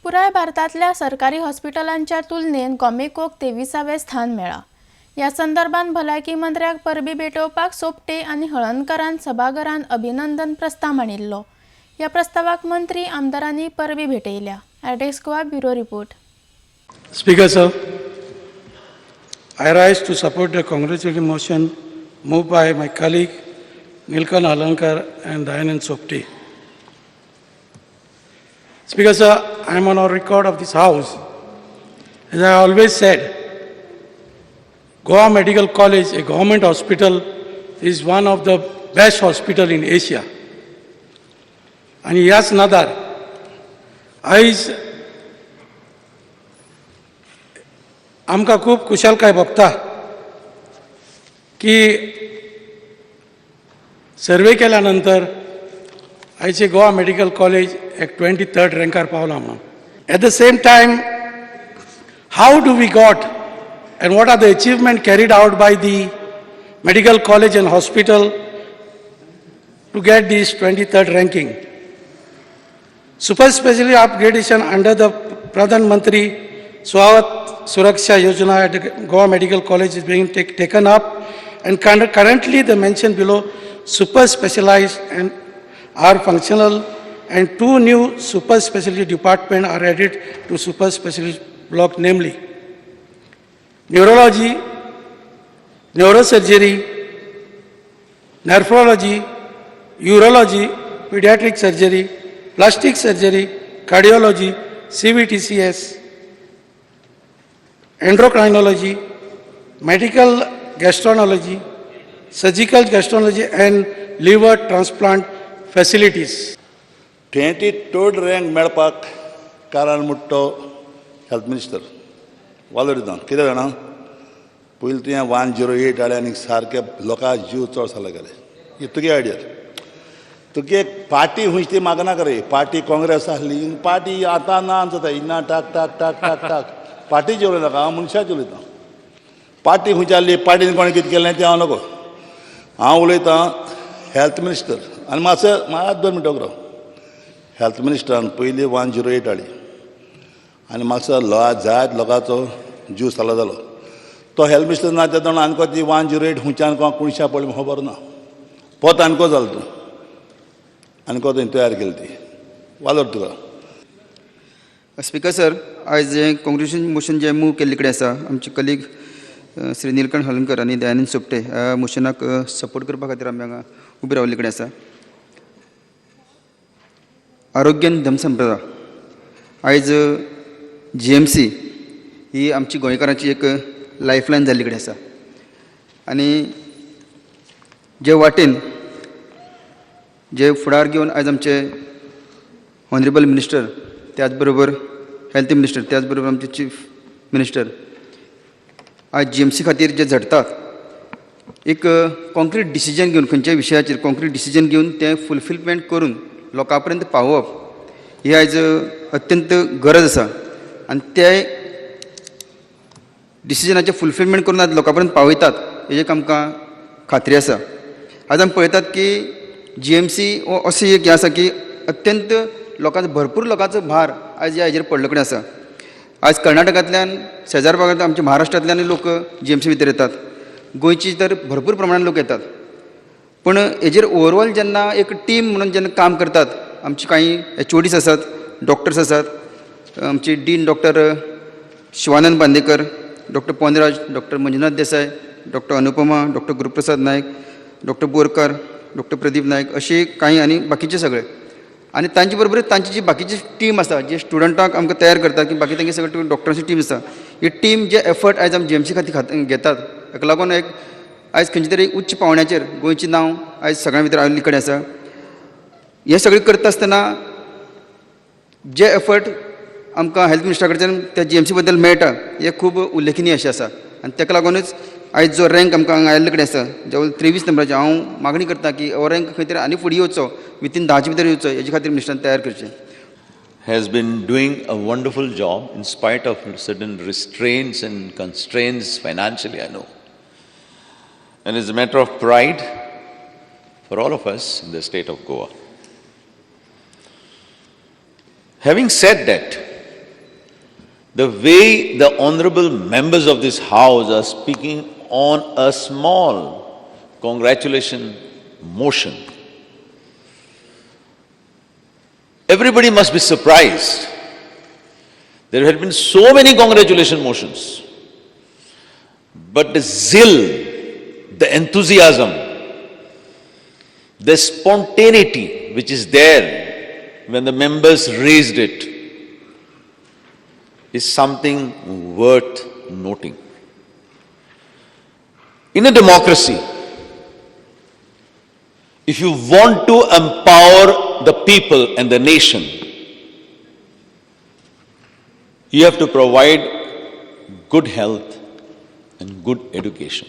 पुराय भारतांतल्या सरकारी हॉस्पिटलांच्या तुलनेत गोमेकॉक 23वें स्थान मेळ्ळां. ह्या संदर्भात भलायकी मंत्र्याक परबीं भेटोवपाक सोपटे आनी हळर्णकरान सभाघरांत अभिनंदन प्रस्ताव मांडिल्लो. ह्या प्रस्तावाक मंत्री, आमदारांनी परबीं भेटयल्या. Iodex Goa, bureau report. Speaker, sir, I rise to support the congratulatory motion moved by my colleague Nilkanth Halarnkar and Dayanand Sopte. Speaker, sir, I am on a record of this house. As I always said, Goa Medical College, a government hospital, is one of the best hospital in Asia. आनी ह्याच नादार आयज आमकां खूब खुशालकाय भोगता की survey केल्या नंतर आयचे गोवा मेडिकल कॉलेज एक 23rd रँकार पावला म्हणून. At the same time, how do we got and what are the achievement carried out by the medical college and hospital to get this 23rd ranking? Super speciality upgradation under the Pradhan Mantri Swasthya Suraksha Yojana at the Goa Medical College is being taken up, and currently the mentioned below super specialized and are functional, and two new super specialty department are added to super specialty block, namely neurology, neurosurgery, nephrology, urology, pediatric surgery, plastic surgery, cardiology, CVTCS, endocrinology, medical gastroenterology, surgical gastroenterology and liver transplant facilities. 23rd rank मेळपाक कारण म्हणटा तो health minister वालोर दिता. कितें जाणा, पयलीं तुवें 108 हाडलें आनी सारके लोकां जीव चड जाले गेले. ही तुगे आयडिया. तुगे पार्टी खंयची ती म्हाका नाका रे. पार्टी काँग्रेस आसली, पार्टी आतां ना जाता इना टाक टाक टाक टाक टाक. पार्टीचेर उलयनाका, हांव मनशाचेर उलयतां. पार्टी खंयची आसली, पार्टीन कोणें कितें केलें तें हांव नको. हांव उलयतां हेल्थ मिनिस्टर. आनी मातसो मात 2 मिनटां राव. हेल्थ मिनिस्टरान पयलीं 108 हाडली आनी मातसो लो जायत लोकांचो जीव सालो जालो. तो हेल्थ मिनिस्टर ना तेन्ना आमकां ती 108 खंयच्यान कोण कुणशा पडली खबर ना. पोत आनको जालो तूं आनको थंय तयार केली ती. वालोर तुका. स्पीकर सर, आयज जें कॉंग्रेशन मोशन जें मूव केल्ले कडेन आसा, आमचे कलीग श्री निलकंठ हळर्णकर आनी दयानंद सोपटे ह्या मोशनाक सपोर्ट करपा खातीर आमी हांगा उबे रावल्ले कडेन आसा. आरोग्य आनी धनसंपदा, आयज जीएमसी ही आमची गोंयकारांची एक लायफलायन जाल्ली कडेन आसा आनी जे वाटेन जे फुडार घेवन आयज आमचे ऑनरेबल मिनिस्टर, त्याच बरोबर हेल्थ मिनिस्टर, त्याच बरोबर आमचे चीफ मिनिस्टर आज जीएमसी खातीर जे झडटात, एक कॉन्क्रीट डिसिजन घेवन, खंयच्याय विशयाचेर कॉन्क्रीट डिसिजन घेवन तें फुलफिलमेंट करून लोकां पर्यंत पावोवप ही आयज अत्यंत गरज आसा. आनी ते डिसिजनाचें फुलफिलमेंट करून आज लोकां पर्यंत पावयतात हेजें आमकां खात्री आसा. आज आमी पळयतात की जीएमसी हो असो एक हें आसा की अत्यंत लोकांचो, भरपूर लोकांचो भार आयज ह्या हेजेर पडलो कडेन आसा. आयज कर्नाटकांतल्यान, शेजार भागांतल्यान, आमच्या महाराष्ट्रांतल्यानूय लोक जीएमसी भितर येतात. गोंयची तर भरपूर प्रमाणान लोक येतात. पूण हेजेर ओवरऑल जेन्ना एक टीम म्हणून जेन्ना काम करतात, आमची कांय एचओडीस आसात, डॉक्टर्स आसात, आमची dean doctor Shivanand Bandekar, doctor Ponraj, doctor Manjunath Desai, doctor Anupama, doctor Guruprasad Naik, doctor Borkar, doctor Pradeep Naik, अशी कांय आनी बाकीचे सगळे आनी तांचे बरोबर तांची जी बाकीची टीम आसा, जे स्टुडंटांक आमकां तयार करता की बाकी तांचे सगळे डॉक्टरांची टीम आसा, ही टीम जे एफर्ट आयज आमी जीएमसी खातीर घेतात, ताका लागून एक आयज खंयचे तरी उच्च पावंड्याचेर गोंयचें नांव आयज सगळ्यां भितर आयिल्ले कडेन आसा. हें सगळें करता आसतना जे एफर्ट आमकां हेल्थ मिनिस्टरा कडच्यान त्या जीएमसी बद्दल मेळटा, हें खूब उल्लेखनीय अशें आसा. आनी ताका लागूनच आयज जो रँक आमकां हांगा आयिल्ले कडेन आसा, जवळ 23 नंबराचेर, हांव मागणी करता की हो रँक खंय तरी आनी फुडें येवचो, विथीन 10च्या भितर येवचो, हेजे खातीर मिनिस्टरान तयार करचें. Has been doing a wonderful job in spite of certain restraints and constraints financially, I know. And it's a matter of pride for all of us in the state of Goa. Having said that, The way the honorable members of this house are speaking on a small congratulation motion, everybody must be surprised. There had been so many congratulation motions, but the zeal, the enthusiasm, the spontaneity which is there when the members raised it is something worth noting. In a democracy, if you want to empower the people and the nation, you have to provide good health and good education.